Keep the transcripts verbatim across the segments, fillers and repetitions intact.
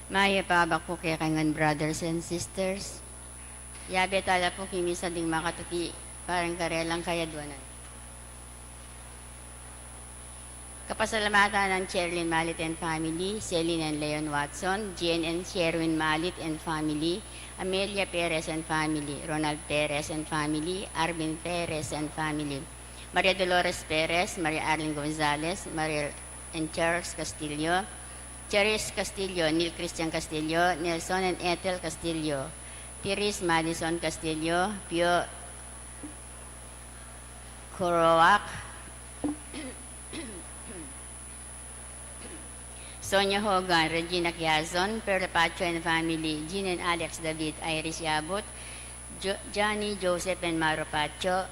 Mayap a abak pu kekayu ngan, brothers and sisters. Yabe tala pu king misa ding makatuki para king karelang kayadwanan. Kapasalamatan nang Cherlyn Malit and family, Celine and Leon Watson, Jane and Sherwin Malit and family, Amelia Perez and family, Ronald Perez and family, Arvin Perez and family, Maria Dolores Perez, Maria Arlene Gonzalez, Maria and Charles Castillo, Charis Castillo, Neil Christian Castillo, Nelson and Ethel Castillo, Tiris Madison Castillo, Pio Coroac, Sonia Hogan, Regina Quiazon, Perla Pacho and family, Jean and Alex David, Iris Yabut, Jo- Johnny Joseph and Mauro Pacho,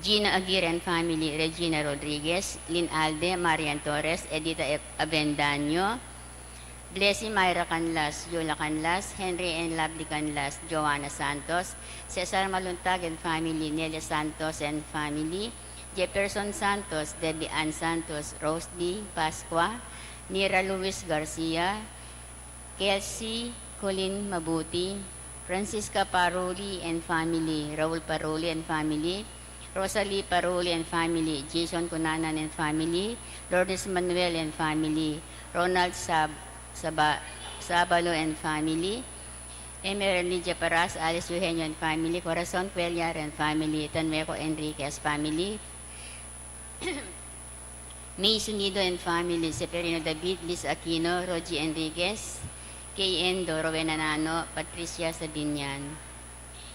Gina Aguirre and family, Regina Rodriguez, Lynn Alde, Marian Torres, Edita E- Avendaño, Blessy Myra Canlas, Yola Canlas, Henry and Lovely Canlas, Joanna Santos, Cesar Maluntag and family, Nelia Santos and family, Jefferson Santos, Debbie Ann Santos, Rose B. Pascua, Nira Luis Garcia, Kelsey Colin Mabuti, Francisca Paroli and family, Raul Paroli and family, Rosalie Paroli and family, Jason Cunanan and family, Lourdes Manuel and family, Ronald Sab- Saba- Sabalo and family, Emerald Lydia Paras, Alice Eugenio and family, Corazon Cuellar and family, Tanueco Enriquez family, May Sunido and family, Seferino David, Liz Aquino, Rogie Enriquez, Kay Endo, Rowena Nano, Patricia Sabinian.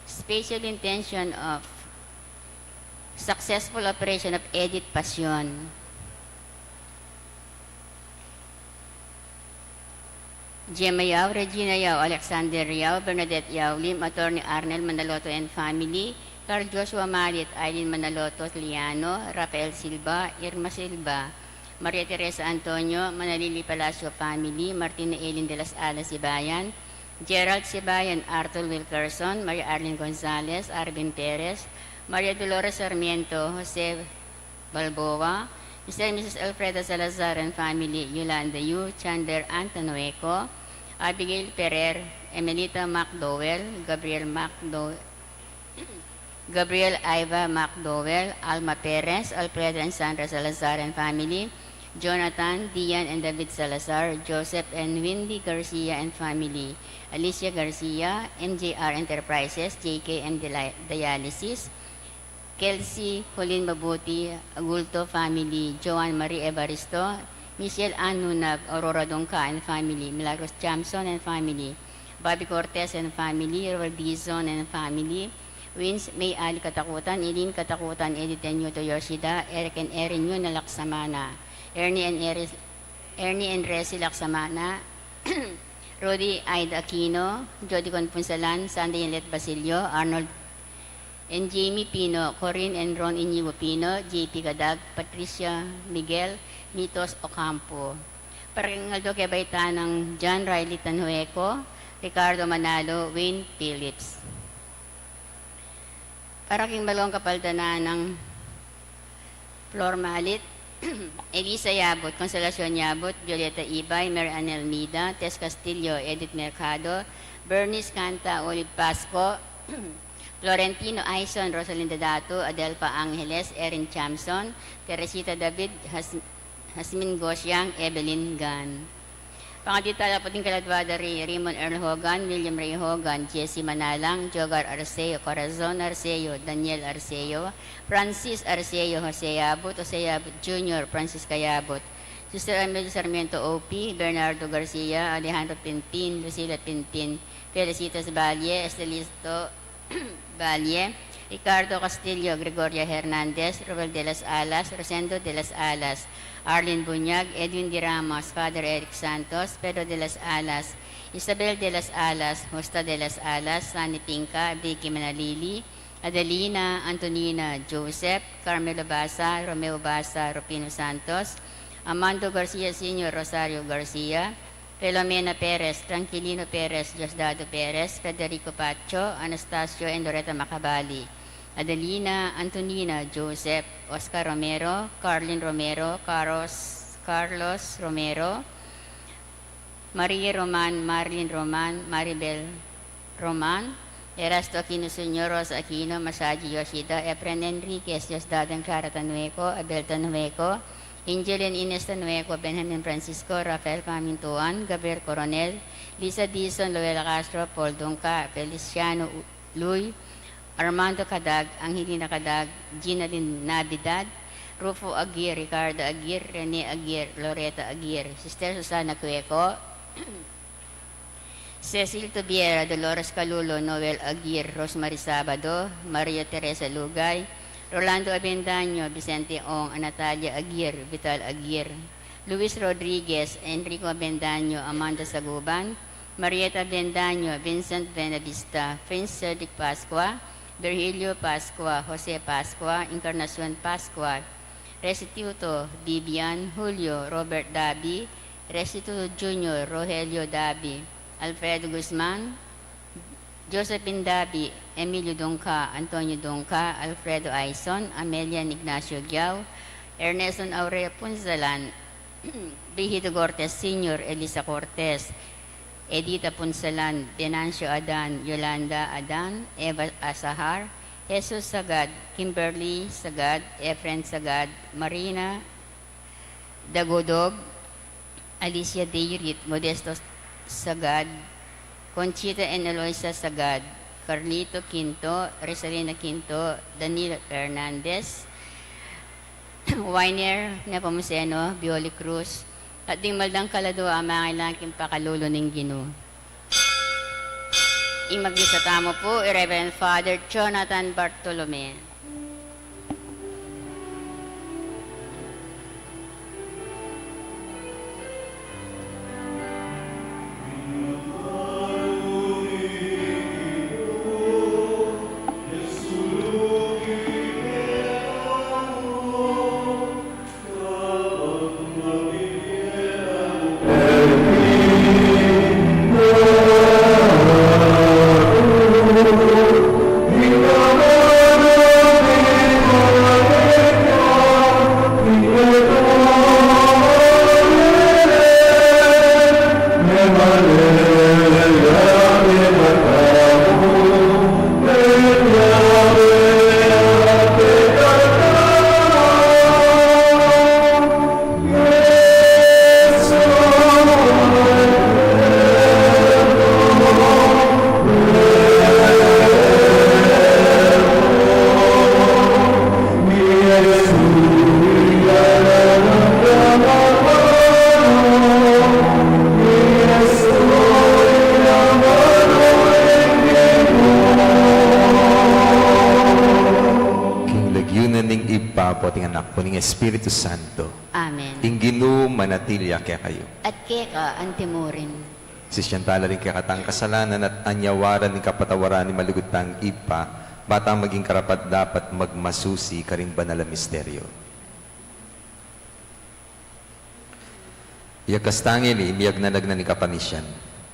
Special intention of successful operation of Edit Pasion. Gemma Yao, Regina Yao, Alexander Yao, Bernadette Yao Lim, Attorney Arnel Manaloto and family, Carl Joshua Malit, Aileen Manaloto Liano, Rafael Silva, Irma Silva, Maria Teresa Antonio, Manalili Palacio family, Martina Eileen de las Alas Sibayan, Gerald Sibayan, Arthur Wilkerson, Maria Arlene Gonzalez, Arvin Perez, Maria Dolores Sarmiento, Jose Balboa, Mister and Missus Alfreda Salazar and family, Yolanda Yu, Chandler Antanueco, Abigail Ferrer, Emelita McDowell, Gabriel McDowell, Gabriel Iva McDowell, Alma Perez, Alfreda and Sandra Salazar and family, Jonathan, Dian and David Salazar, Joseph and Windy Garcia and family, Alicia Garcia, M J R Enterprises, J K and Dialy- Dialysis, Kelsey Colin Mabuti, Agulto family, Joan Marie Evaristo, Michelle Ann Nunab, Aurora Dongka and family, Milagros Jamson and family, Bobby Cortez and family, Roald Dizon and family, Wins May Ali Katakutan, Eileen Katakutan, Edith and Yuto Yoshida, Eric and Erin Yuna Laksamana, Ernie and Eris- Ernie and Resi Laksamana, Rudy Aida Aquino, Jody Conpunsalan, Sandy Yanilet Basilio, Arnold and Jamie Pino, Corinne and Ron Inigo Pino, J P Gadag, Patricia Miguel, Mitos Ocampo. Para king aldo kebaitan nang John Riley Tanhueco, Ricardo Manalo, Wayne Phillips. Para king balong kapaldanan nang Flor Malit, Elisa Yabut, Consolacion Yabut, Violeta Ibay, Mary Ann Almeida, Tess Castillo, Edith Mercado, Bernice Canta, Olive Pasco, Florentino Aison, Rosalinda Datu, Adelfa Angeles, Erin Chamson, Teresita David, Has- Hasmin Gosiang, Evelyn Gan. Pangatitala pu king kaladua da ri Raymond Earl Hogan, William Ray Hogan, Jesse Manalang, Jogar Arceo, Corazon Arceo, Daniel Arceo, Francis Arceo, Jose Yabut, Jose Yabut Junior, Francisca Yabut, Sister Amelia Sarmiento O P, Bernardo Garcia, Alejandro Pinpin, Lucila Pinpin, Felicitas Valle, Estelisto Valle, Ricardo Castillo, Gregoria Hernandez, Roel de las Alas, Rosendo de las Alas, Arlene Buñag, Edwin de Ramos, Father Eric Santos, Pedro de las Alas, Isabel de las Alas, Justa de las Alas, Sani Pinca, Vicky Manalili, Adelina, Antonina, Joseph, Carmelo Basa, Romeo Basa, Rufino Santos, Armando Garcia Senior, Rosario Garcia, Filomena Perez, Tranquilino Perez, Diosdado Perez, Federico Pacho, Anastasio and Loretta Macabali, Adelina, Antonina, Joseph, Oscar Romero, Carlin Romero, Carlos, Carlos Romero, Marie Roman, Marilyn Roman, Maribel Roman, Erasto Aquino Senior, Rosa Aquino, Masaji Yoshida, Efren Enriquez, Diosdado and Clara Tanueco, Abel Tanueco, Angel and Ines Tanueco, Benjamin Francisco, Rafael Pamintuan, Gabriel Coronel, Lisa Dizon, Loela Castro, Paul Dungca, Feliciano U-, Lui, Armando Cadag, Angelina Cadag, Gina Lin-, Navidad, Rufo Aguirre, Ricardo Aguirre, Rene Aguirre, Loretta Aguirre, Sister Susana Cueco, Cecil Tubiera, Dolores Calulo, Noel Aguirre, Rosemary Sabado, Maria Teresa Lugay, Rolando Avendaño, Vicente Ong, Natalia Aguirre, Vital Aguirre, Luis Rodriguez, Enrico Avendaño, Amanda Saguban, Marieta Avendaño, Vincent Benavista, Prince Cedric Pascua, Virgilio Pascua, Jose Pascua, Encarnacion Pascua, Restituto, Bibian, Julio, Robert Dabi, Restituto Junior, Rogelio Dabi, Alfredo Guzman, Josephine Dabi, Emilio Dungca, Antonio Dungca, Alfredo Aison, Amelia and Ignacio Giao, Ernesto and Aurea Punzalan, Brigido Cortes Senior, Elisa Cortes, Edita Punzalan, Venancio Adan, Yolanda Adan, Eva Asahar, Jesus Sagad, Kimberly Sagad, Efren Sagad, Marina Dagodog, Alicia Deirit, Modesto Sagad, Conchita and Eloisa Sagad, Carlito Quinto, Rizalina Quinto, Danilo Fernandez, Winer Nepomuceno, Bioli Cruz, at ding maldang kaladua a mangailangan king pakalulu ning Ginu. Ing magmisa tamu pu, i Reverend Father Jonathan Bartolome. King lagyu na ning Ibpa, ampo ning Anak, ampo ning Espiritu Santo. Amen. Ing Ginu manatili ya kekayu. At keka antimurin. Sisian tala ring kekatang kasalanan at anyawaran ning kapatawaran ning malugud tang Ibpa, ba tang maging karapat-dapat magmasusi karing banal a misteryo. Iyagkas tang ili, miyagna nagna ning kapanisian.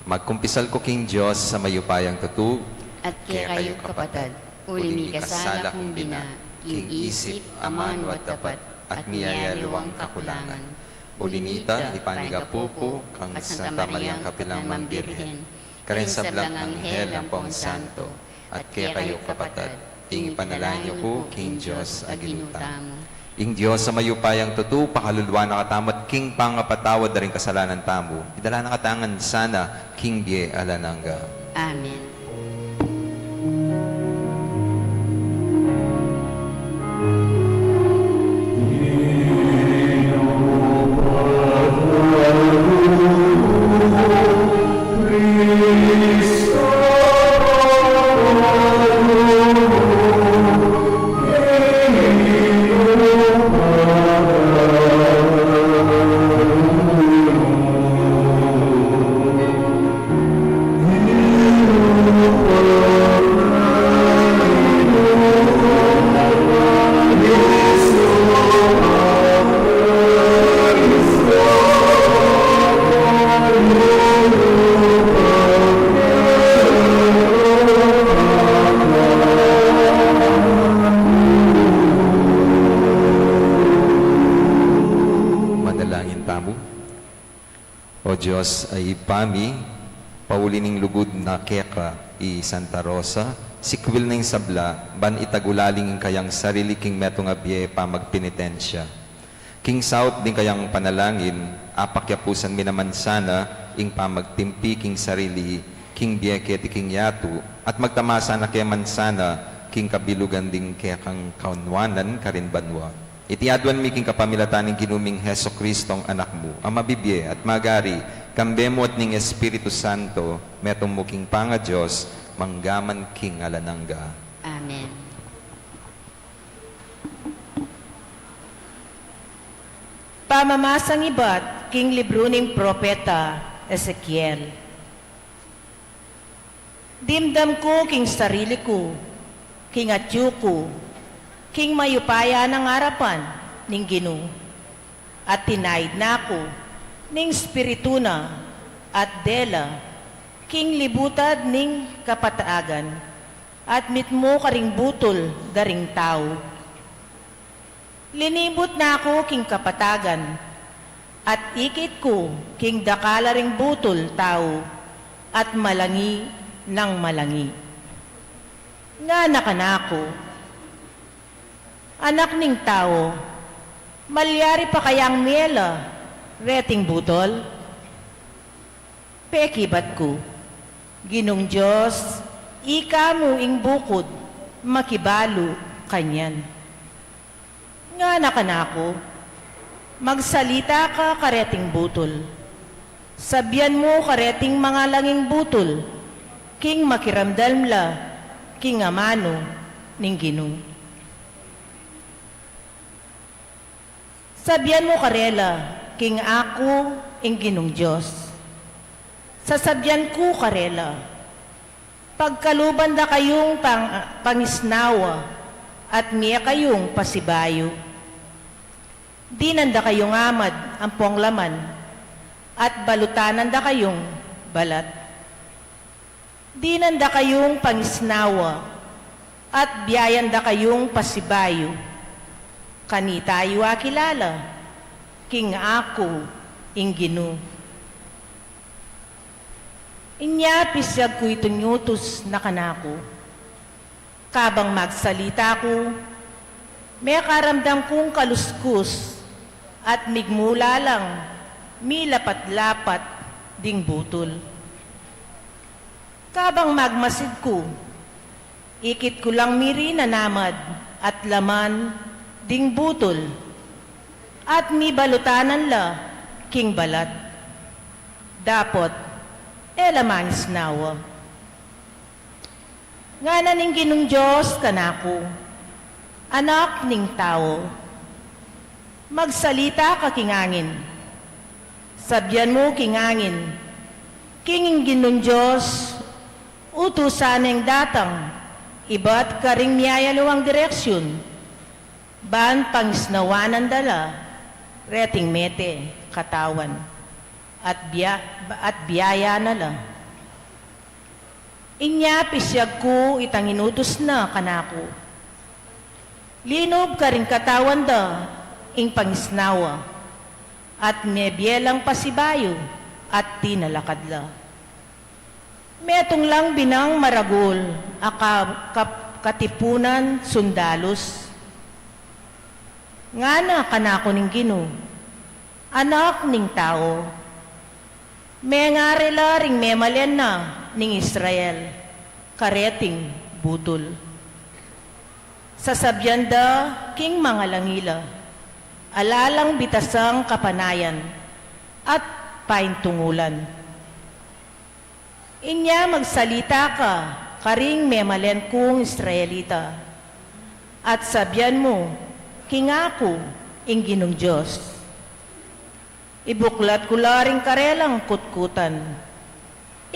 Magkumpisal ku king Dios a mayupayang tutu. At kekayu kapatad, uli mikasala kung bina, king isip, amanu at dapat, at miyayaliwang kakulangan. Uli nita, ipanyawad ku kang Santa Mariang kapilanman Birhen, karing sablang anghel ampong santo, at kekayu kapatad, ing ipanalangin yu ku king Dios a Ginu tamu. Ing Dios a mayupayang tutu, pakalulwan na katamu at king pangapatawad da ring kasalanan tamu, idala na katamu ngan sana king bie alang angga. Amen. Manalangin tamu. O Dios a Ibpa mi, pauli ning lugud na keka i Santa Rosa, sikwil na ing sabla, ban itagulaling ing kayang sarili king metung a bie pamagpenitensya. King saup ding kayang panalangin, apakyapusan mi naman sana ing pamagtimpi king sarili king bie keti king yatu, at magtamasa na ke man sana king kabilugan ding kekang kaunwanan karin banua. Iti aduan mi king kapamilatan ning Ginu ming Jesucristo, Anak mu, a mabibie at magari, kambe mu at ning Espiritu Santo, metung mu king pangaDios, manggaman king alang angga. Amen. Pamamasang ibat king libru ning propeta Ezekiel. Dimdam ku king sarili ku, king atyu ku, king mayupaya nang arapan ning Ginu, at tinaid na ku ning Espiritu na at dela king libutad ning kapatagan, at mitmu karing butul da ring tau. Linibut na ku king kapatagan, at ikit ku king dakal a ring butul tau, at malangi nang malangi. Ngana kanaku, Anak ning tau, malyari pa kayang miela reting butul? Pekibat ku, Ginung Dios, ika mu ing bukud makibalu kanyan. Ngana kanaku, magsalita ka kareting butul. Sabian mu kareting mangalanging butul, king makiramdam la king amanu ning Ginu. Sabian mu karela, king aku ing Ginung Dios. Sasabian ku karela, pagkaluban da kayung pang-, pangisnawa, at mie kayung pasibayu. Dinan da kayung amad ampong laman, at balutanan da kayung balat. Dinan da kayung pangisnawa, at biayan da kayung pasibayu. Kanita yu akilala king aku ing Ginu. Inya pisyag ku iting utus na kanaku. Kabang magsalita ku, mekaramdam kung kaluskus at migmula lang milapat-lapat ding butul. Kabang magmasid ku, ikit ku lang mirinan amad at laman ding butul, at mibalutanan la king balat. Dapot e la mangisnawa. Ngana ning Ginung Dios kanaku, Anak ning tau, magsalita ka king angin. Sabian mu king angin, king ing Ginung Dios utusan neng datang ibat karing miayaliwang direksyun, ban pangisnawanan da la reting mete katawan, at bia-, at biayan na la. Inya pisyag ku itang inutus na kanaku. Linub karing katawan da ing pangisnawa, at mebie lang pasibayu, at tinalakad la. Metung lang binang maragul a ka-, ka-, katipunan sundalus. Ngana kanaku ning Ginu, Anak ning tau, mengari la ring memalen na ning Israel kareting butul. Sasabian da king mangalangi la, ala lang bitasang kapanayan at paintungulan. Inya magsalita ka karing memalen kung Israelita, at sabian mu king aku ing Ginung Dios. Ibuklat ku la ring karelang kutkutan.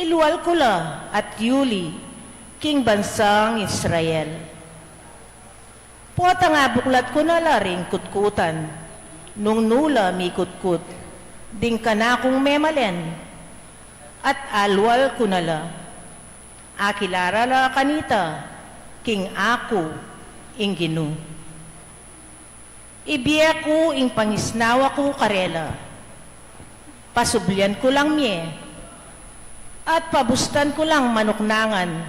Ilual ku la at yuli king bansang Israel. Potang abuklat ku na la ring kutkutan, nung nu la mikutkut ding kanakung memalen, at alual ku na la. Akilala la kanita king aku ing Ginu. Ibie ku ing pangisnawa ku karela, pasublian ku lang mie, at pabustan ku lang manuknangan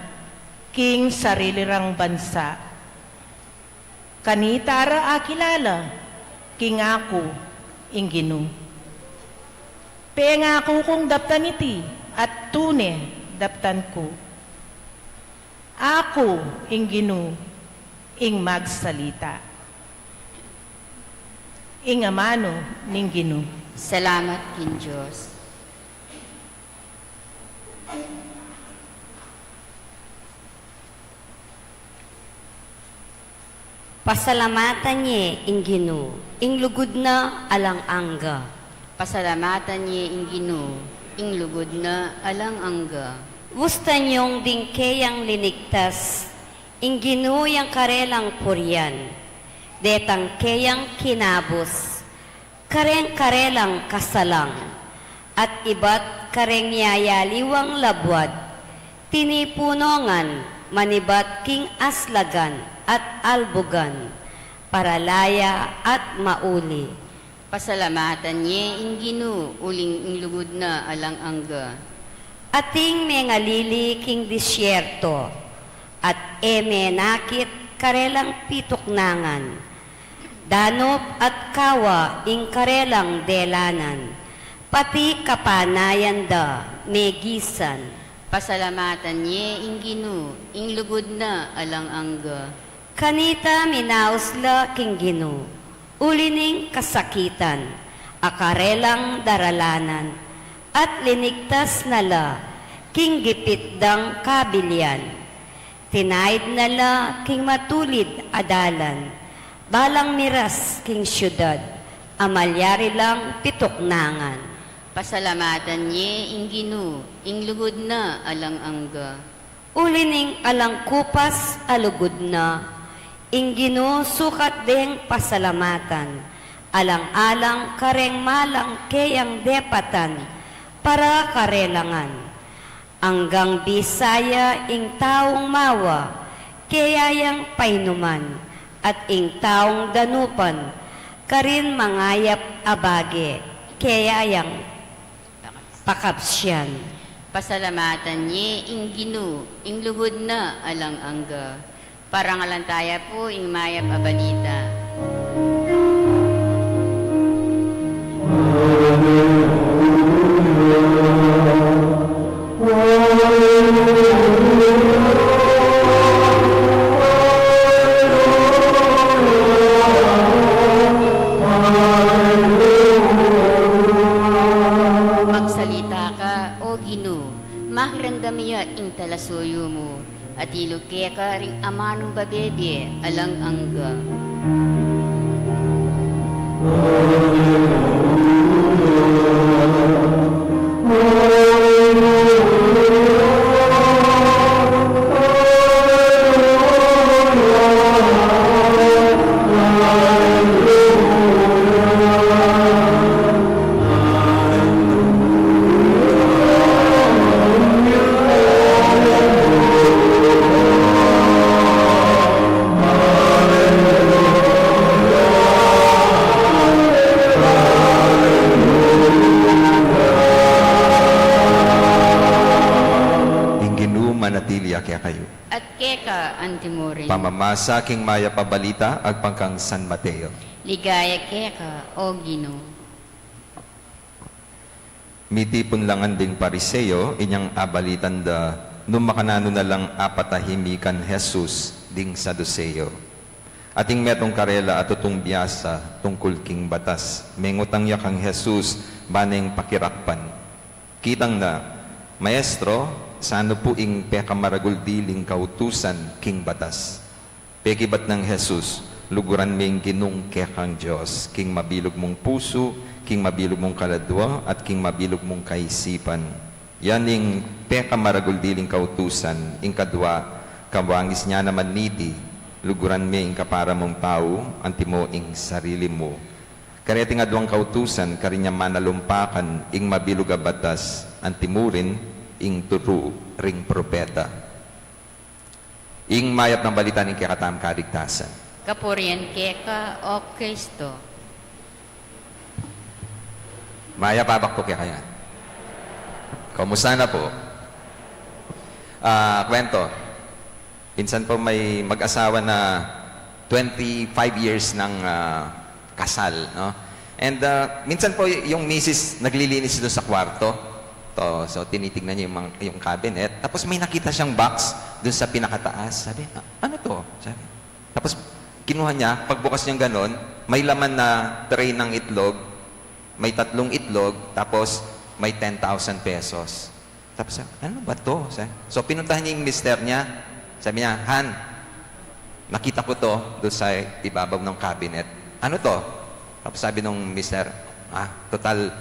king sarili rang bansa. Kanita ra akilala king aku ing Ginu. Pengaku kung daptan iti at tune daptan ku. Aku ing Ginu ing magsalita. Ing amanu ning Ginu. Salamat king Dios. Pasalamatan ye ing Ginu, ing lugud na alang angga. Pasalamatan ye ing Ginu, ing lugud na alang angga. Bustan yung ding keyang linigtas, ing Ginu yang karelang purian. Detang keyang kinabus, kareng karelang kasalang, at ibat kareng yayaliwang labuad, tinipunongan manibat king aslagan at albugan, paralaya at mauli. Pasalamatan ye ing Ginu, uling ing lugud na alang angga. Ating mengalili king disyerto, at e menakit karelang pituknangan. Danup at kawa ing karelang delanan, pati kapanayan da megisan. Pasalamatan ye ing Ginu, ing lugud na alang angga. Kanita minaus la king Ginu, uli ning kasakitan a karelang daralanan, at linigtas na la king gipit dang kabilian. Tinaid na la king matulid a dalan, balang miras king syudad a malyari lang pituknangan. Pasalamatan ye ing Ginu, ing lugud na alang angga. Uli ning alang kupas a lugud na, ing Ginu sukat deng pasalamatan, alang-alang kareng malang keyang depatan para karelangan. Anggang bisa ya ing taung mawa, keya yang painuman, at ing taung danupan, karin mangayap a bage, keya yang pakabsian. Pasalamatan ye ing Ginu, ing lugud na alang angga. Parangalan taya pu ing mayap a balita. Magsalita ka, O Ginu, makiramdam ya ing talasuyu mu, at ilug keka ring amanung babie alang angga. Lilia kekayu. At keka antimurin. Pamamasa king mayap a balita agpang kang San Mateo. Ligaya keka, O Ginu. Mitipun la ngan ding Pariseo, inyang abalitan da nung makananu na lang apatahimikan Jesus ding Saduseo. Ating metung karela a tutung biasa tungkul king batas. Mengutang ya kang Jesus, ba neng pakirakpan. Kitang na, "Maestro, sanu pu ing pekamaragul diling kautusan king batas?" Pekibat nang Jesus, "Luguran me ing Ginung kekang Dios king mabilug mung pusu, king mabilug mung kaladua, at king mabilug mung kaisipan. Yan ing pekamaragul diling kautusan. Ing kadua, kawangis nia naman niti, luguran me ing kapara mung tau, antimo ing sarili mu." Kareting aduang kautusan, karin ya manalumpakan ing mabilug a batas, antimurin ing turu ring propeta. Ing mayap a balita ning kekatamung kaligtasan. Kapurian keka, O Kristo. Mayap a abak pu kekayu. Kumusta na pu? Ah, kwento. Minsan po may mag-asawa na twenty-five years ng, ah, kasal, no? And, ah, minsan po y-, yung misis naglilinis doon sa kwarto. To, so tinitignan niya yung mga, yung cabinet. Tapos may nakita siyang box doon sa pinakataas. Sabi, "A-, ano to?" Sabi. Tapos kinuha niya, pagbukas niyang ganon, may laman na tray ng itlog, may tatlong itlog, tapos may ten thousand pesos. Tapos, "Ano ba to?" Sabi. So, pinuntahan niya yung mister niya. Sabi niya, "Han, nakita ko to doon sa ibabaw ng cabinet. Ano to?" Tapos sabi nung mister, "Ah, total,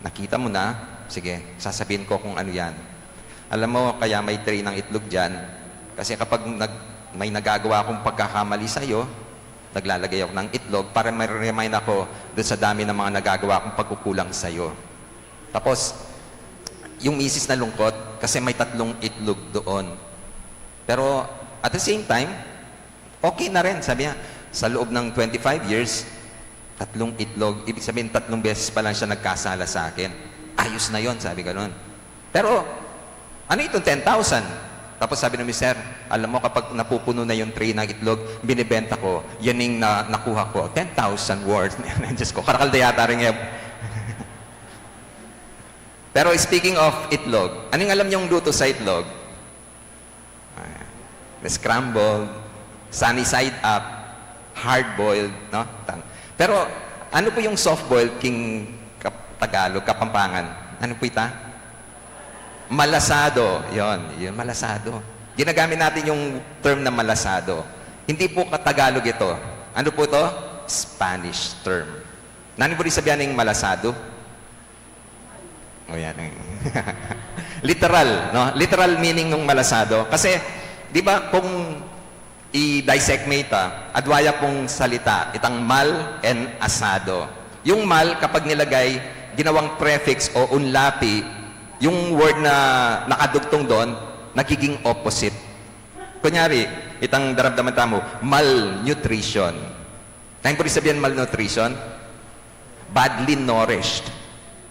nakita mo na. Sige, sasabihin ko kung ano yan. Alam mo, kaya may tray ng itlog dyan. Kasi kapag nag-, may nagagawa akong pagkakamali sa'yo, naglalagay ako ng itlog para ma-remind ako doon sa dami ng mga nagagawa kong pagkukulang sa'yo." Tapos, yung misis nalungkot kasi may tatlong itlog doon. Pero, at the same time, okay na rin, sabi niya, sa loob ng twenty-five years, tatlong itlog, ibig sabihin, tatlong beses pa lang siya nagkasala sa akin. Ayos na yon, sabi ganun. Pero, ano itong ten thousand? Tapos sabi ng mister, "Alam mo, kapag napupuno na yung tray ng itlog, binibenta ko, yan yung na, nakuha ko. Ten thousand worth." Diyos ko, karakal da yata rin ngayon. Pero speaking of itlog, anong alam niyong luto sa itlog? Ah, scrambled, sunny side up, hard boiled, no? Tang-, pero ano po yung soft boiled king Kap-, Tagalog, Kapampangan? Ano po ita? Malasado. Yon, yun, malasado. Ginagamit natin yung term na malasado. Hindi po ka-Tagalog ito. Ano po to? Spanish term. Nani po di sabihan ng malasado? O yan. Literal, no? Literal meaning ng malasado. Kasi, di ba, kung i-dissect me ita, adwa ya pung salita, itang mal and asado. Yung mal, kapag nilagay, ginawang prefix o unlapi, yung word na nakadugtong doon, nagiging opposite. Kunyari, itang daramdaman tamu, malnutrition. Nanu pu ring sabihan malnutrition? Badly nourished.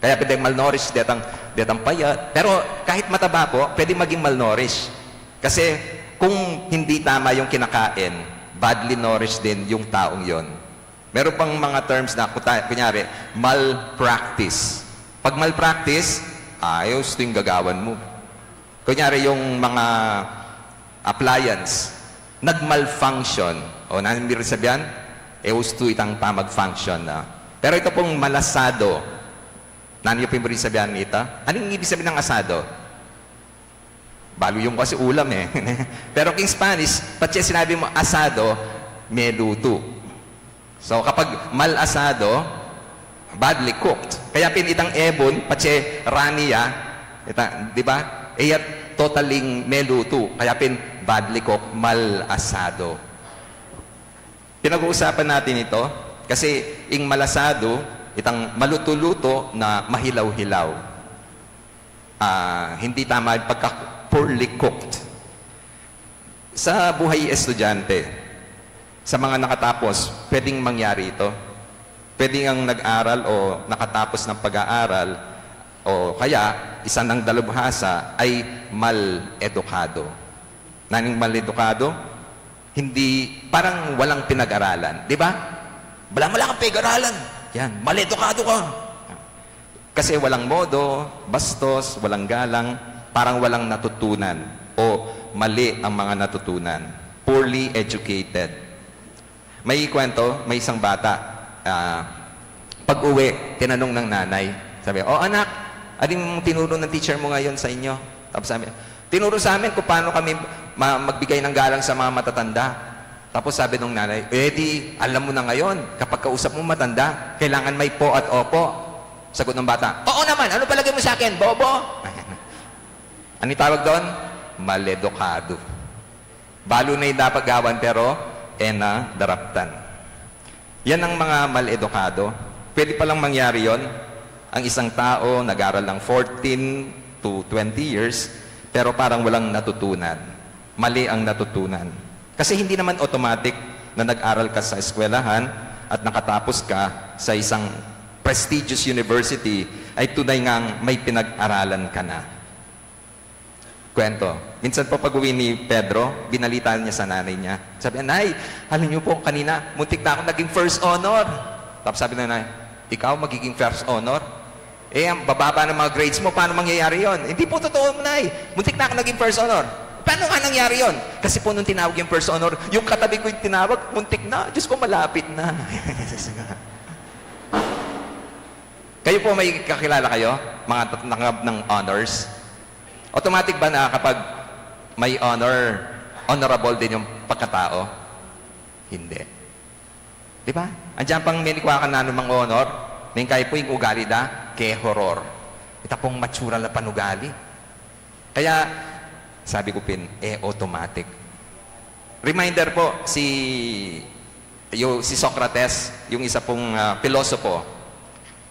Kaya pwedeng malnourished, detang, detang payat. Pero kahit mataba po, pwede maging malnourished. Kasi kung hindi tama yung kinakain, badly nourished din yung taong yon. Meron pang mga terms na, kuta-, kunyari, malpractice. Pag malpractice, ayos to yung gagawan mo. Kunyari, yung mga appliance, nagmalfunction. O, nanu ing ibig sabihan? E ustu itang pamag-function na. Pero ito pong malasado, nanu pu ing ibig sabihan nita? Anong ibig sabihin ng asado? Balu yung kasi ulam eh. Pero king Spanish, patse sinabi mo asado, meluto. So, kapag mal asado, badly cooked. Kaya pin itang ebon, patse rani ya, ita, di ba? E ya totaling meluto. Kaya pin badly cooked, mal asado. Pinag-uusapan natin ito kasi ing malasado, itang maluto-luto na mahilaw-hilaw. Ah, hindi tama yung pagka poorly cooked. Sa buhay estudyante, sa mga nakatapos, pwedeng mangyari ito. Pwedeng ang nag-aral o nakatapos ng pag-aaral o kaya isa ng dalubhasa ay mal-edukado. Naning maledukado, hindi, parang walang pinag-aralan, di ba? Bala mo lang ang pinag-aralan. Yan, maledukado ka. Kasi walang modo, bastos, walang galang, parang walang natutunan o mali ang mga natutunan. Poorly educated. May kwento, may isang bata, ah, pag-uwi, tinanong ng nanay. Sabi, "O anak, ano yung tinuro ng teacher mo ngayon sa inyo?" Tapos sabi, "Tinuro sa amin kung paano kami ma-, magbigay ng galang sa mga matatanda." Tapos sabi ng nanay, "Eh di, alam mo na ngayon, kapag kausap mo matanda, kailangan may po at opo." Sagot ng bata, "Oo naman, ano palagay mo sa akin, bobo?" Ano yung tawag doon? Maledukado. Balu na yung dapat gawan, pero e na daraptan. Yan ang mga maledukado. Pwede palang mangyari yon. Ang isang tao, nag-aral ng fourteen to twenty years, pero parang walang natutunan. Mali ang natutunan. Kasi hindi naman automatic na nag-aral ka sa eskwelahan at nakatapos ka sa isang prestigious university ay tunay ngang may pinag-aralan ka na. Kwento. Minsan po pag-uwi ni Pedro, binalita niya sa nanay niya. Sabi niya, "Nay, alam niyo po, kanina, muntik na ako naging first honor." Tapos sabi ng nanay, "Ikaw magiging first honor? Eh, ang bababa ng mga grades mo, paano mangyayari yon?" "Hindi po totoo, Nay. Muntik na ako naging first honor." "Paano nga nangyari yon?" "Kasi po nung tinawag yung first honor, yung katabi ko yung tinawag, muntik na. Diyos ko, malapit na." Kayo po, may kakilala kayo? Mga tatanggap ng honors? Automatic ba na kapag may honor, honorable din yung pagkatao? Hindi. Di ba? Andiyan pang menikwa ka na anumang honor, neng kayo po yung ugali da, ke horror. Ita pong matsura na panugali. Kaya, sabi ko pin, eh, automatic. Reminder po, si, yung, si Socrates, yung isa pong, ah, pilosopo,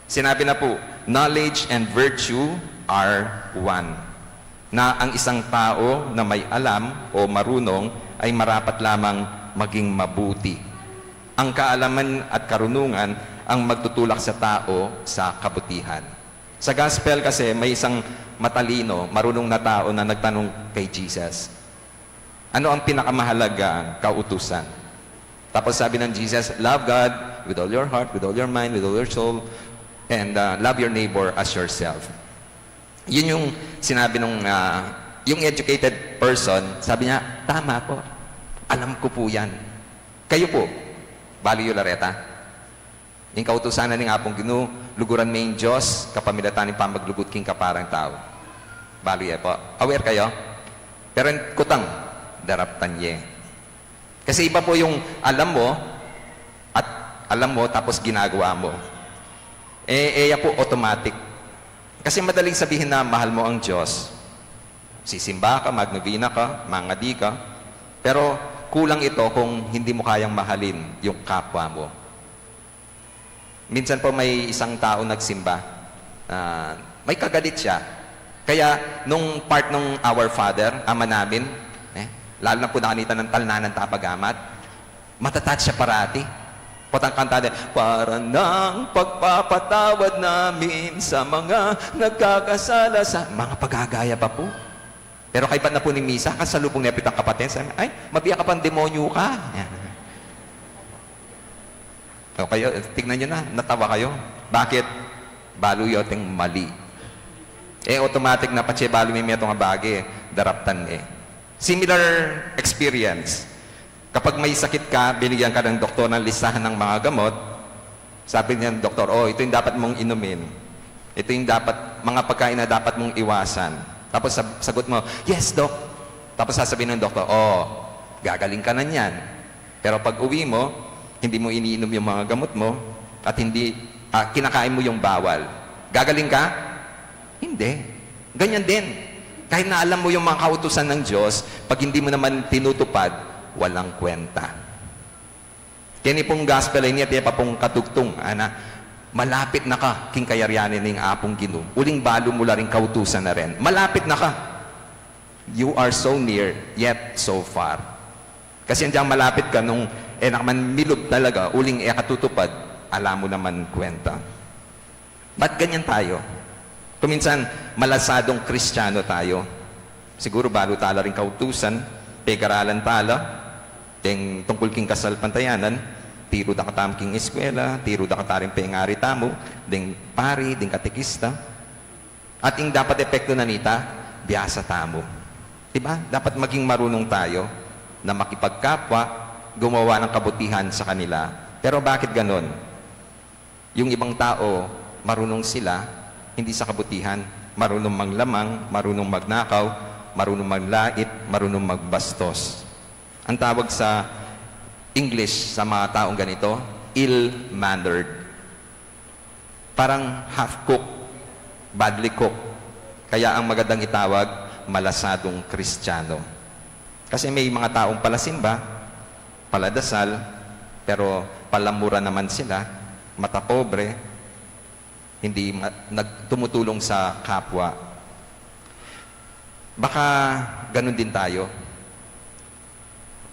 sinabi na po, "Knowledge and virtue are one." Na ang isang tao na may alam o marunong ay marapat lamang maging mabuti. Ang kaalaman at karunungan ang magtutulak sa tao sa kabutihan. Sa gospel kasi, may isang matalino, marunong na tao na nagtanong kay Jesus, "Ano ang pinakamahalagang kautusan?" Tapos sabi ng Jesus, "Love God with all your heart, with all your mind, with all your soul, and, uh, love your neighbor as yourself." Yun yung sinabi nung, ah, yung educated person, sabi niya, "Tama po. Alam ko po yan." Kayo po, balu yu la reta? Ing kautusan na ning Apung Ginu, "Luguran me ing Dios kapamilatan ning pamaglugud king kaparang tau." Balu ye po. Aware kayo? Pero ing kutang, daraptan ye. Kasi iba po yung alam mo, at alam mo, tapos ginagawa mo. Eh, eh, ya po automatic. Kasi madaling sabihin na mahal mo ang Dios. Sisimba ka, magnovena ka, mangadi ka. Pero kulang ito kung hindi mo kayang mahalin yung kapwa mo. Minsan po may isang tao nagsimba, ah, may kagalit siya. Kaya nung part nung Our Father, Ama Namin, eh, lalo na po na kanita ng Talnan ng Tapagamat, matataas siya parati. Potang kanta din, "Para ng pagpapatawad namin sa mga nagkakasala sa," mga pagagaya pa po. Pero kaibat na po ning misa, kasalubong ne pitang kapatid, sabi, "Ay, mabiya ka pang demonyo ka." Yan. O kayo, tignan nyo na, natawa kayo. Bakit? Balu yu ating mali. Eh, automatic na patse balu mi metung a bage, daraptan eh. Similar experience. Kapag may sakit ka, binigyan ka ng doktor ng listahan ng mga gamot, sabi niya ng doktor, "Oh, ito yung dapat mong inumin. Ito yung dapat, mga pagkain na dapat mong iwasan." Tapos sab-, sagot mo, "Yes, Doc." Tapos sasabihin ng doktor, "Oh, gagaling ka na niyan. Pero pag uwi mo, hindi mo iniinom yung mga gamot mo at hindi, ah, kinakain mo yung bawal. Gagaling ka?" Hindi. Ganyan din. Kahit na alam mo yung mga kautusan ng Diyos, pag hindi mo naman tinutupad, walang kwenta. Keni pung gospel ini, ati pa pung katugtong, ana, malapit na ka king kayarian ning Apung Ginu. Uling balu mu la ring kautusan na rin. Malapit na ka. You are so near, yet so far. Kasi andiyan malapit ka nung e na ka man milub talaga, uling e ka tutupad, ala mu naman kwenta. Ba't ganyan tayo? Kung minsan, malasadong Kristiyano tayo. Siguro balu ta la ring kautusan, Pegaralan tala, deng tungkul king kasalpantayanan, tiru da katamu king eskwela, tiru da kataring pengari tamu, deng pari, deng katekista. At ing dapat epektu na nita, biasa tamu. Diba? Dapat maging marunong tayo na makipagkapwa, gumawa ng kabutihan sa kanila. Pero bakit ganon? Yung ibang tao, marunong sila, hindi sa kabutihan. Marunong manglamang, marunong magnakaw, marunong manlait, marunong magbastos. Ang tawag sa English sa mga taong ganito, ill-mannered. Parang half-cook, badly cook. Kaya ang magandang itawag, malasadong Kristiyano. Kasi may mga taong palasimba, paladasal, pero palamura naman sila, matapobre, hindi ma-, nag-, tumutulong sa kapwa. Baka ganun din tayo.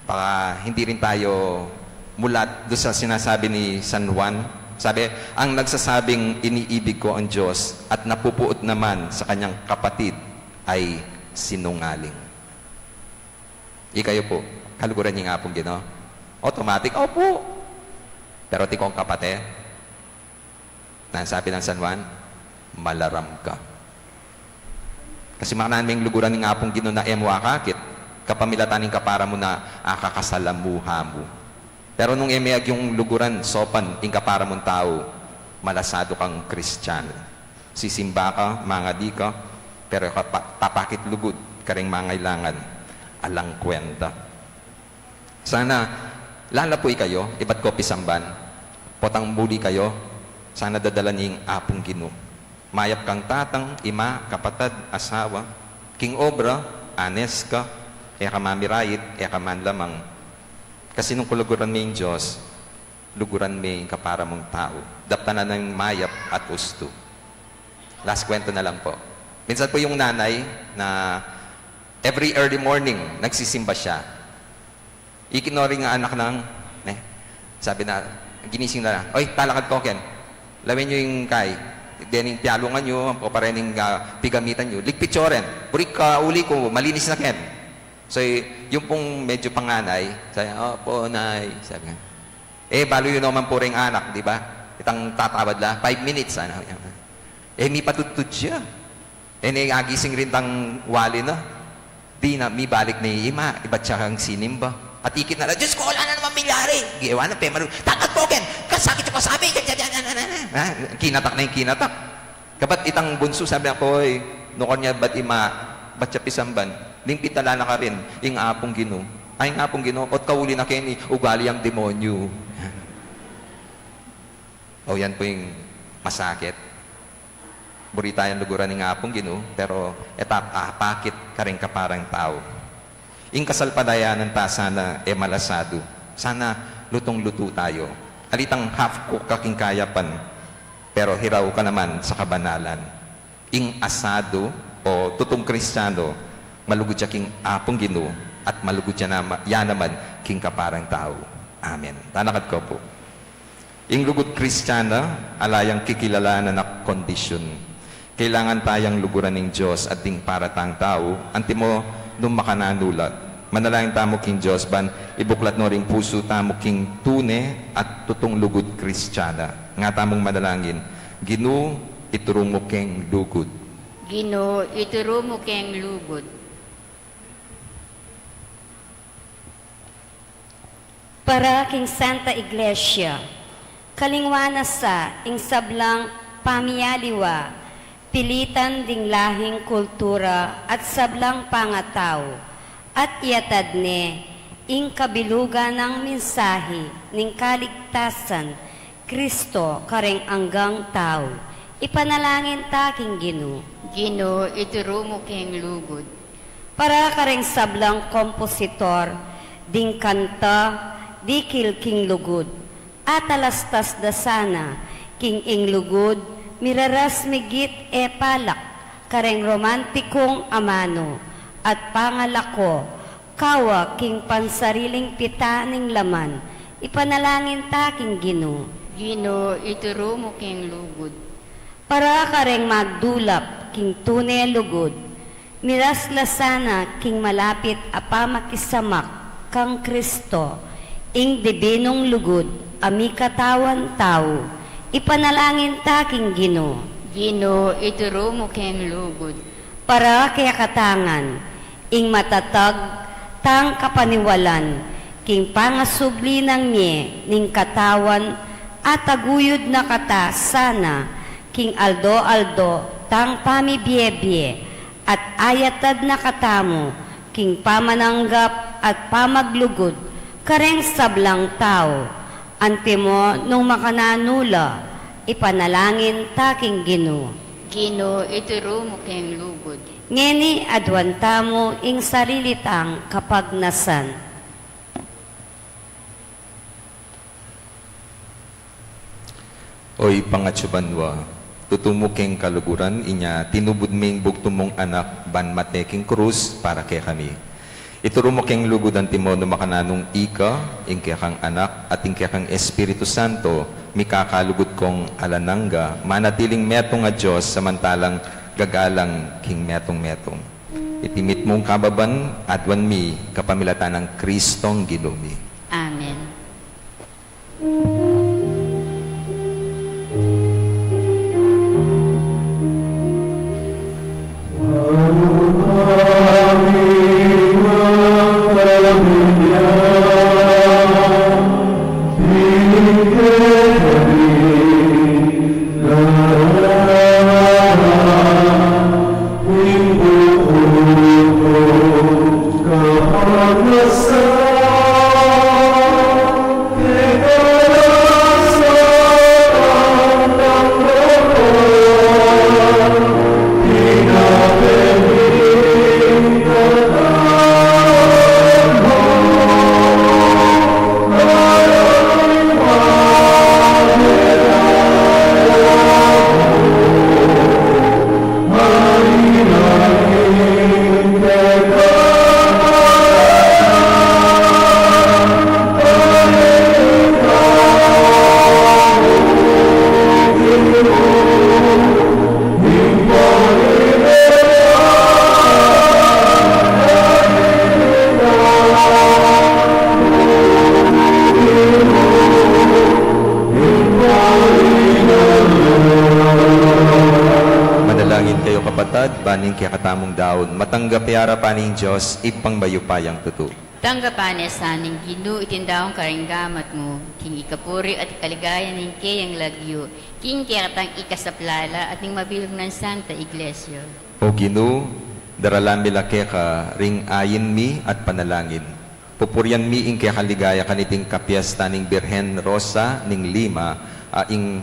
Baka hindi rin tayo mulat doon sa sinasabi ni San Juan. Sabi, "Ang nagsasabing iniibig ko ang Diyos at napupuot naman sa kanyang kapatid ay sinungaling." Ikayo po, kaluguran ning Apung Ginu? Automatic, "Opo." Pero tikong kapate, na sabi ng San Juan, "Malaram ka." Kasi makananu meng luguran ning Apung Ginu na e mu akakit, kapamilatan ning kapara mu na akakasalamuha mu. Pero nung e me agyung luguran, sopan ing kapara mung tau, malasadu kang Kristiyan. Sisimba ka, mangadi ka, pero kapa-, papakit lugud kareng mangailangan, alang kwenta. Sana lalapu ikayo, ibat ko pisamban, potang muli kayo, sana dadala ning Apung Ginu. Mayap kang tatang, ima, kapatad, asawa, king obra, honest ka, e ka mamirait, e ka manlamang. Kasi nung kaluguran me ing Dios, luguran me ing kapara mung tau. Daptan na ning mayap at ustu. Last kwento na lang po. Minsan po yung nanay na every early morning, nagsisimba siya. Ikit no ring anak nang, ne? Sabi na, ginising na, "Oy, talakad ko ken. Lawen yu ing kay. Dening pialungan yu, o parening, ah, pigamitan yu. Ligpit yu ren. Burik ka uli ku, malinis na ken." So, y-, yung pong medyo panganay, sabi, "Opo, Nay," sabi nga. E, balu yu naman po ring anak, di ba? Itang tatawad la, "Five minutes," sana. E, mipatudtud ya. E, ne, agising rin tang wali na. Di na, mibalik ne ing ima, ibat ya kang sinimba. At ikit na la, "Diyos ko, ala na naman milyari." Gewa na, pemalu, "Talakad ko ken, kasakit yu kasabi." Ha? Kinatak na ing kinatak. Kabat itang bunsu, sabi na, "Koy, nukar nya bat ima, bat ya pisamban, ning pitala na karin ing Apung Ginu. Ay, ing Apung Ginu, ot kauli na keni, ugali yang demonyu." O, yan po ing masakit. Buri tayang luguran ing Apung Ginu, pero e ta apakit karing kaparang tau. Ing kasalpadayanan ta sana e malasadu. Sana lutong-lutu tayo. Alitang half-cook ka king kayapan, pero hiraw ka naman sa kabanalan. Ing asadu o tutung Kristiyano, malugud ya king Apung Ginu at malugud ya nama-, ya naman king kaparang tau. Amen. Talakad ko po. Ing lugud Kristiyana, ala yang kikilalanan a kondisyun. Kailangan tayang luguran ning Dios at ding paratang tau, antimo nung makananu la. Manalangin tamu king Dios ban ibuklat no ring pusu tamu king tune at tutung lugud Kristiyana. Nga tamung manalangin, "Ginu, ituru mu keng lugud." Ginu, ituru mu keng lugud. Para king Santa Iglesia, kalingwan na sa ing sablang pamiyaliwa, pilitan ding lahing kultura at sablang pangatau, at iatad ne ing kabilugan nang mensahe ning kaligtasan Kristo kareng anggang tau. Ipanalangin ta king Ginu. Ginu, ituru mu keng lugud. Para kareng sablang kompositor ding kanta, dikil king lugud, atalastas da sana king ing lugud, miraras migit e palak kareng romantikung amanu at pangalako, kawa king pansariling pita ning laman, ipanalangin ta king Ginu. Ginu, ituru mu keng lugud. Para kareng magdulap king tune lugud, Miras la sana king malapit a pamakisamak kang Kristo, ing dibinung lugud a mikatawan tau, ipanalangin ta king Ginu. Ginu, ituru mu keng lugud. Para kekatang ngan, ing matatag tang kapaniwalan king pangasubli nang mie ning katawan, a taguyud na kata sana king aldo-aldo tang pamibie-bie, at ayatad na katamu king pamananggap at pamaglugud kareng sablang tau, antimo nung makananu la, ipanalangin ta king Ginu. Ginu, ituru mu keng lugud. Ngeni aduan tamu ing sarili tang kapagnasan. O Ibpa a atsu banua, tutu mu keng kaluguran, inya tinubud me ing bugtung mung Anak ban mate king krus para kekami. Ituru mu keng lugud antimo nung makananung ika, ing kekang Anak, at ing kekang Espiritu Santo, mikakalugud kong alang angga, manatiling metung a Dios samantalang gagalang king metung-metung. Iti mitmung kababan, aduan mi kapamilatan nang Kristong Ginu mi. Amen. Manalangin kayu, kapatad, ban ing kekatamung daun matanggap ya arapan ning Dios, Ibpang mayupayang tutu. Tanggapan na sa ning Ginu iting daun karing gamat mu, king ikapuri at ikaligaya ning keyang lagyu, king kekatang ikasaplala at ning mabilug nang Santa Iglesia. O Ginu, daralan mi la keka ring ain mi at panalangin. Pupurian mi ing kekang ligaya kaniting kapiestan ning Birhen Rosa ning Lima, a ing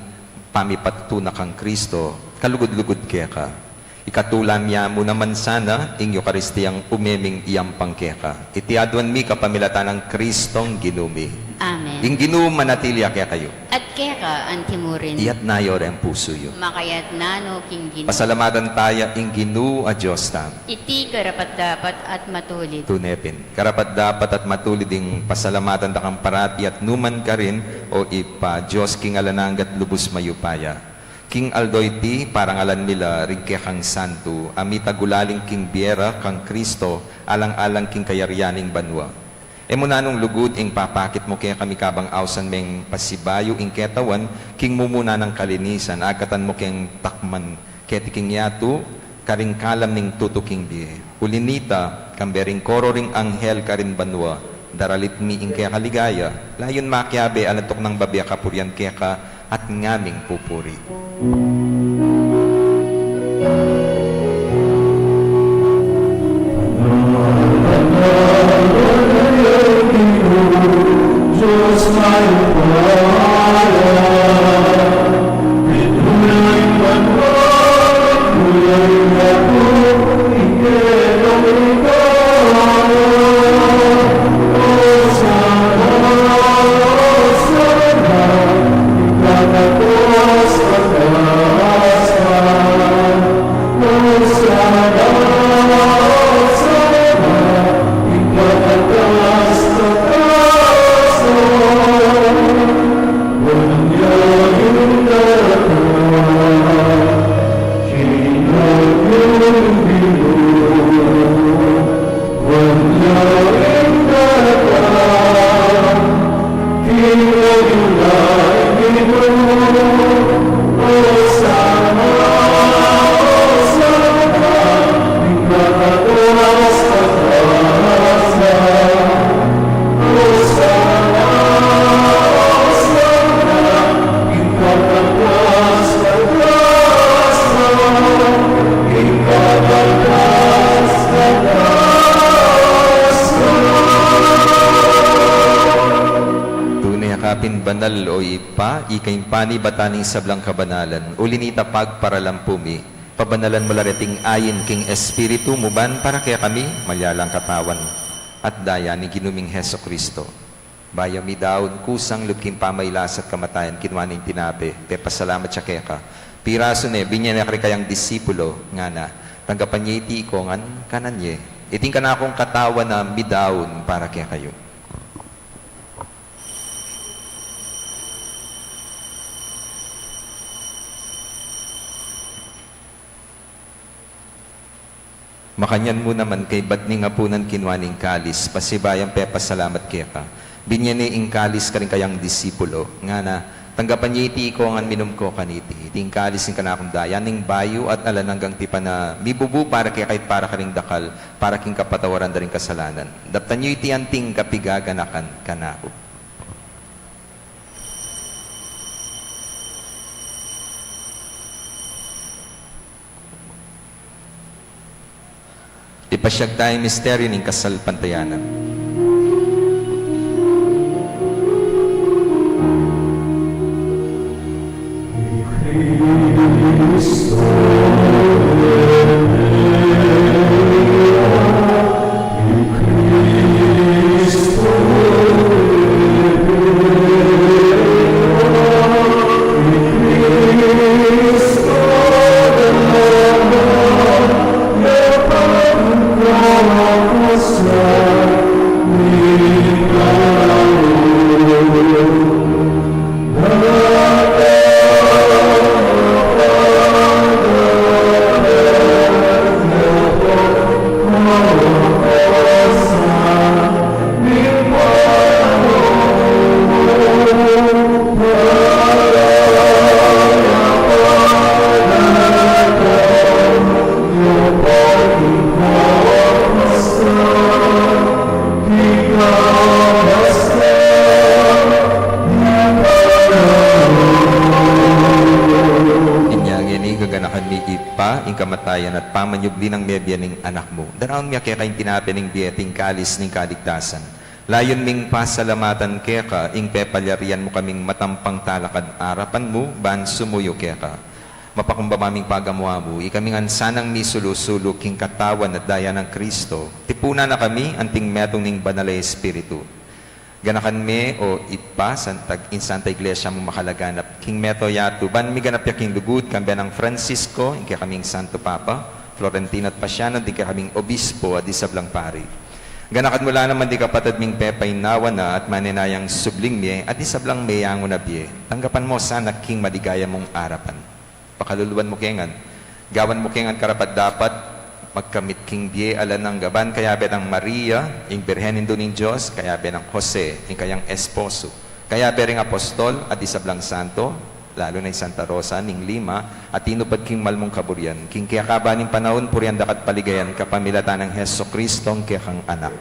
pamipatutunan kang Kristo, kalugud-lugud keka. Ikatula mi mu naman sana ing Eukaristiyang umeming iyampang keka. Iti aduan mi kapamilatan nang Kristong Ginu mi. Amen. Ing Ginu manatili ya kekayu. At keka antimurin. Iyatas yu reng pusu yu. Makayatas no king Ginu. Pasalamatan taya ing Ginu a Dios tamu. Iti karapat-dapat at matulid. Tune pin. Karapat-dapat at matulid ing pasalamatan da kang parati at numan karin, O Ibpa, Dios king alang angga at lubus mayupaya. King aldo iti, parangalan mi la ring kekang santu, a mitagulaling king bie ra kang Kristo, alang-alang king kayarian ning banua. E mu nanung lugud ing papakit mu kekami kabang ausan meng pasibayu ing ketawan, king mumuna nang kalinisan, agkatan mu keng takman, keti king yatu, karing kalam ning tutuking bie. Uli nita, kambe ring koro ring anghel karin banua, daralit mi ing keka ligaya, layun makiabe alang tuknang babie a kapurian keka, at ngaming pupuri. Tune ka pin banal, o Ibpa, ika ing panibatan ning sablang kabanalan. Uli na nita, pagparalan pu mi, pabanalan mu la reting ain king Espiritu mu ban para kekami malyari lang katawan at daya ning Ginu ming Jesucristo. Bayu mi daun kusang lub king pamailas at kamatayan, kinua ne ing tinape, pepasalamat ya keka, pirasu ne, binye ne karing kayang disipulo, ngana: Tanggapan ye iti iko ngan kanan ye. Iti ing kanakung katawan a midaun para kekayu. Makanyan mu naman, kaybat ning apunan, kinua ne ing kalis, pasibayu yang pepasalamat keka, binye ne ing kalis karing kayang disipulo, ngana: Tanggapan ye iti iko ngan minum ko kaniti. Iti ing kalis ning kanakung daya ning bayu at alang anggang tipan a mibubu para kekayu at para karing dakal, para king kapatawaran da ring kasalanan. Daptan yu iti anting kapigaganakan kanaku. Ipasyag taya ing misteryu ning kasalpantayanan. Inya ngeni, gaganakan mi, Ibpa, ing kamatayan at pamanyubli nang mebie ning Anak mu. Daraun mi keka ing tinape ning bie at ing kalis ning kaligtasan. Layun ming pasalamatan keka ing pepalyarian mu kaming matampang talakad arapan mu ban sumuyu keka. Mapakumbaba ming pagamu-amu, ikami ngan sanang misulu-sulu king katawan at daya nang Kristo, tipunan na kami anting metung ning Banal a Espiritu. Ganakan me, o Ibpa, Santa, ing Santa Iglesia mu makalaganap king meto yatu, ban miganap ya king lugud, kambe nang Francisco, ing kekaming Santo Papa, Florentino at Pasiano, ding kekaming Obispo at ding sablang pari. Ganakan mu la naman ding kapatad ming pepainawa na at manenayang subling mie at ding sablang meyangu na bie. Tanggapan mu sana king maligaya mung arapan. Pakaluluan mu ke ngan. Gawan mu ke ngan karapat-dapat magkamit king bie alang angga, ban kayabe nang Maria, ing Birhen Indu ning Dios, kayabe nang Jose, ing kayang esposo, kayabe ring apostol at ding sablang santo, lalu na ing Santa Rosa ning Lima, a tinupad king mal mung kaburian, king kekaban ning panaun purian daka at paligayan kapamilatan nang Jesucristo, ing kekang Anak.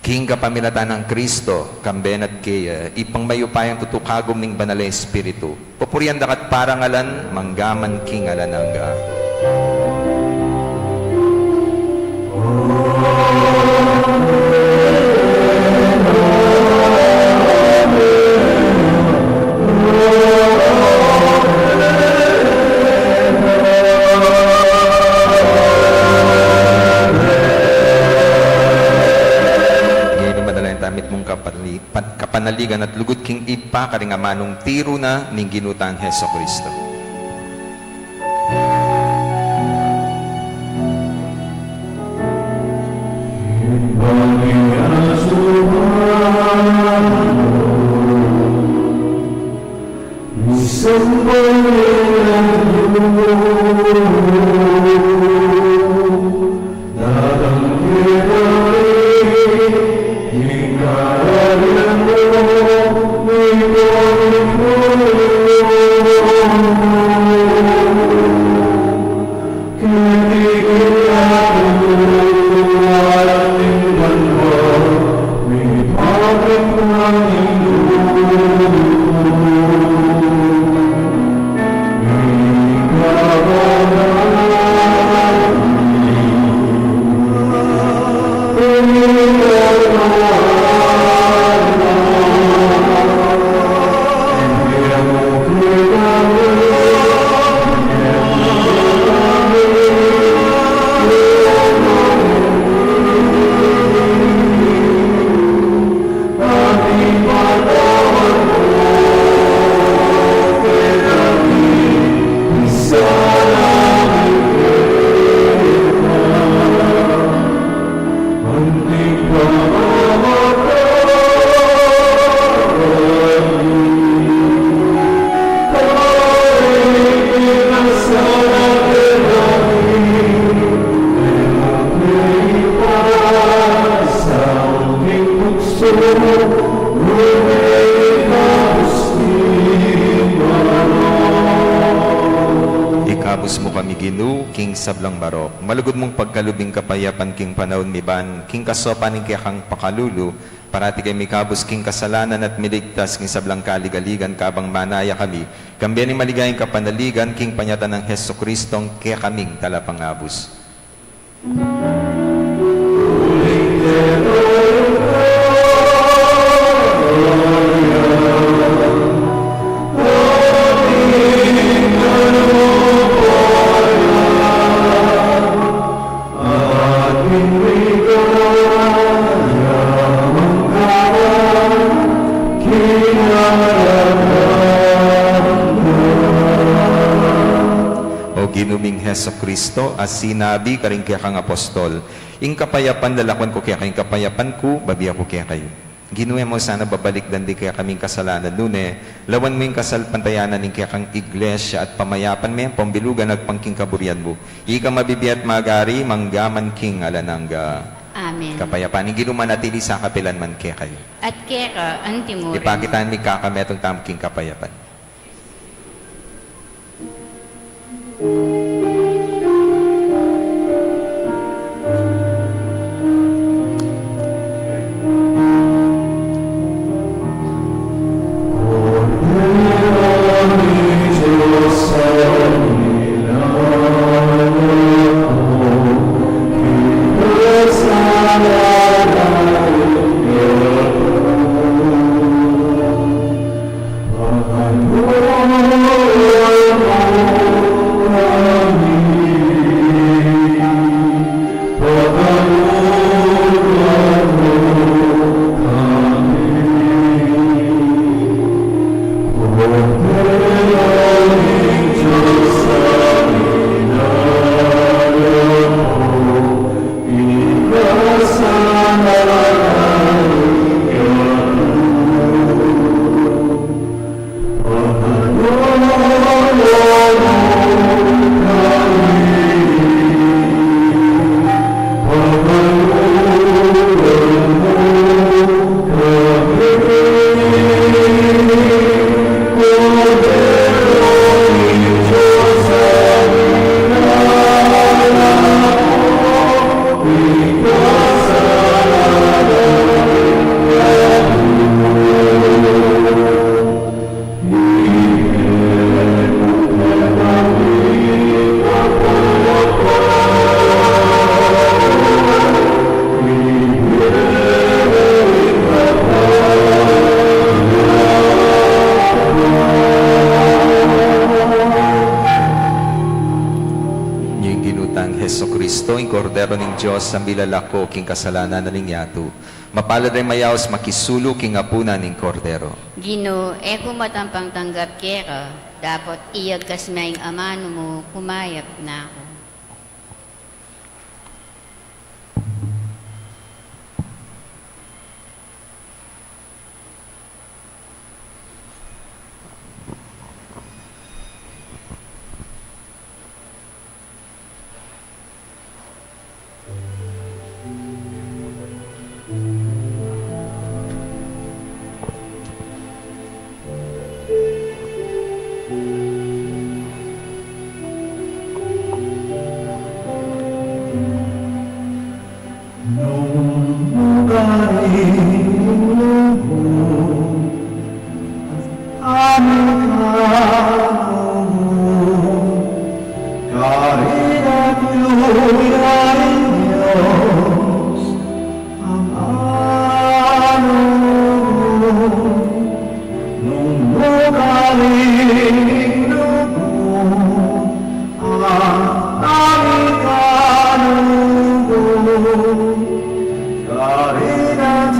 King kapamilatan nang Kristo, kambe na at keya, Ibpang mayupayang tutu, kagum ning Banal a Espiritu, pupurian daka at parangalan mangga man king alang angga. Ngeni, manalangin tamu mitmung kapali-, pan-, kapanaligan at lugud king Ibpa karing amanung tiru na ning Ginu tang Jesucristo. sablang marok. Malugud mung pagkalub ing kapayapan king panaun mi ban, king kasaupan ning kekang pakalulu, parati ke mikabus king kasalanan at miligtas king sablang kaligaligan kabang manaya kami, kambe ning maligayang kapanaligan king panyatang nang Jesucristong kekaming Talapangabus. O Ginu ming Jesucristo, a sinabi karing kekang apostol, "Ing kapayapan lalakwan ku kekayu, ing kapayapan ku babie ku kekayu." Ginu, e mu sana babalikdan ding kekaming kasalanan, nune lawan mu ing kasalpantayanan ning kekang Iglesia at pamayapan me, pambilugan agpang king kaburian mu. Ika mabibie at magari mangga man king alang angga. Amen. Kapayapan ning Ginu manatili sa kapilan man kekayu. At keka antimurin. Ipakit tamu ing kakametung tamu king kapayapan. Ing Ginu tang Jesucristo, ing Kordero ning Dios, a milalako king kasalanan ning yatu. Mapalad ring mayaus makisulu king apunan ning Kordero. Ginu, e ku matampang tanggap keka, dapot iyagkas me ing amanu mu, kumayap na ku. Nung karin mu, ami kanu, karin at luya ing Dios, amanu mu, nung karin mu, ami kanu, karin at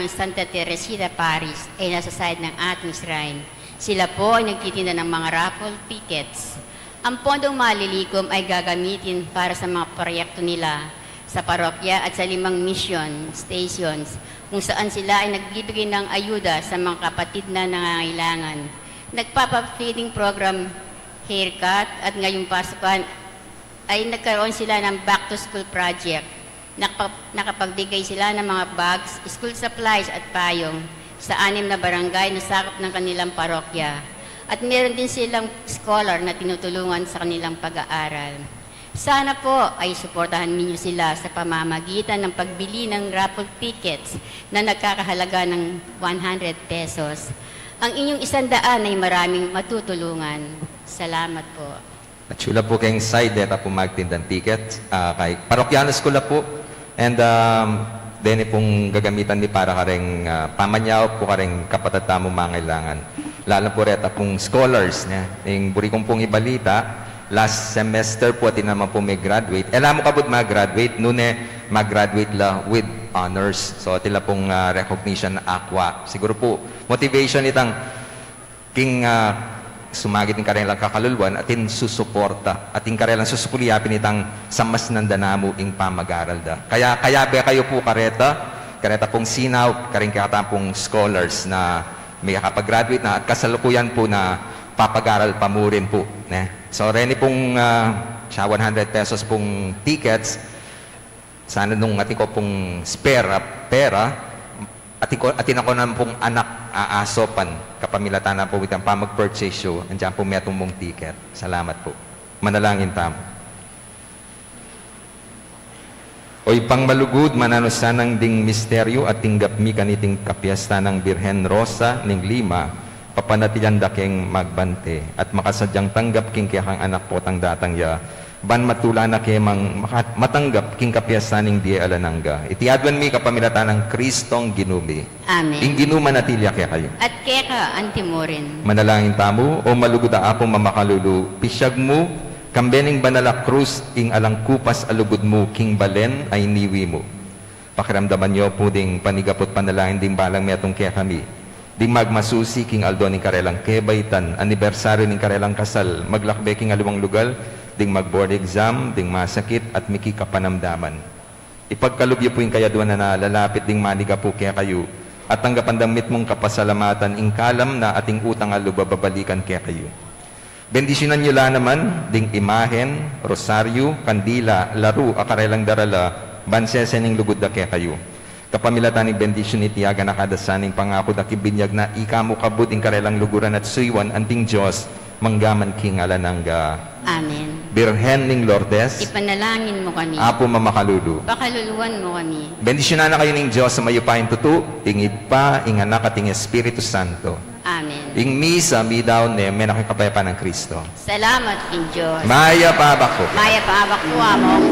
Santa Teresita Parish ay nasa side ng ating shrine. Sila po ay nagtitinda ng mga raffle tickets. Ang pondong malilikom ay gagamitin para sa mga proyekto nila sa parokya at sa limang mission stations kung saan sila ay nagbibigay ng ayuda sa mga kapatid na nangangailangan. Nagpapa-feeding program, haircut, at ngayong pasukan ay nagkaroon sila ng back to school project. Nakapag-, nakapagbigay sila ng mga bags, school supplies at payong sa anim na barangay na sakop ng kanilang parokya. At meron din silang scholar na tinutulungan sa kanilang pag-aaral. Sana po ay suportahan ninyo sila sa pamamagitan ng pagbili ng raffle tickets na nagkakahalaga ng one hundred pesos. Ang inyong isang daan ay maraming matutulungan. Salamat po. At sula po keng side, deta po magtindang ticket, ah, kay parokyanos ku la po. And, um, deni pong gagamitan mi para kareng, ah, pamanyaup pu kareng kapatad tamung mangailangan. Lalo po reta pong scholars, ne? Ing buri kung pong ibalita, last semester po, atin naman po mag-graduate. E la mu kabud mag-graduate, nune mag-graduate la with honors. So, atin la pong, ah, recognition, aqua. Siguro po, motivation itang king, ah, sumagit ing karelang kakaluluan, atin susuporta, atin karelang susukuliapin itang samasnan da namu ing pamag-aral da. Kaya, kayabe kayu pu kareta, kareta pung sinaup, karing kekatang pung scholars na makapag-graduate na at kasalukuyan pu na papag-aral pa murin pu, ne? So, reni pung, ah, sa one hundred pesos pung tickets, sana nung atin ku pung spare a pera, atin ku, atin ku naman pung anak a asopan, kapamilatan na pu itang pamag-purchase yu, andiyan pu metung mung ticket. Salamat pu. Manalangin tamu. O Ibpang malugud, mananu sanang ding misteryu a tinggap mi kaniting kapiesta nang Birhen Rosa ning Lima, papanatilian da keng magbante, at makasadyang tanggap king kekang anak potang datang ya, ban matula na ke mang maka-, matanggap king kapiesta ning bie alang angga. Iti aduan mi kapamilatan nang Kristong Ginu mi. Amen. Ing Ginu manatili ya kekayu. At keka anti mu rin. Manalangin tamu. O malugud a Apu mamakalulu, pisyag mu, kambe ning banal a krus, ing alang kupas a lugud mu king balen a iniwi mu. Pakiramdaman yu pu ding panigaput panalangin ding balang metung kekami, ding magmasusi king aldo ning karelang kebaitan, anibersaryu ning karelang kasal, maglakbe king aliwang lugal, ding mag-board exam, ding masakit, at miki kapanamdaman. Ipagkalub yu pu ing kayaduan na lalapit ding manigapu kekayu, at tanggapan dang mitmung kapasalamatan ing kalam na ating utang a lub a babalikan kekayu. Bendisyunan yu la naman ding imahen, rosaryu, kandila, laru a karelang darala, ban sese ning lugud da kekayu. Kapamilatan ning bendisyun iti, aganaka da sa ning pangaku da king binyag na ika mu kabud ing karelang luguran at suyuan anting Dios, mangga man king alang angga. Amen. Birhen ning Lourdes, ipanalangin mu kami. Apu mamakalulu, pakaluluan mu kami. Bendisyunan na kayu ning Dios a mayupayang tutu, ing Ibpa, ing Anak, at ing Espiritu Santo. Amen. Ing misa, midaun ne, menakit king kapayapan nang Kristo. Salamat king Dios. Mayap a abak pu. Mayap a abak pu, Among.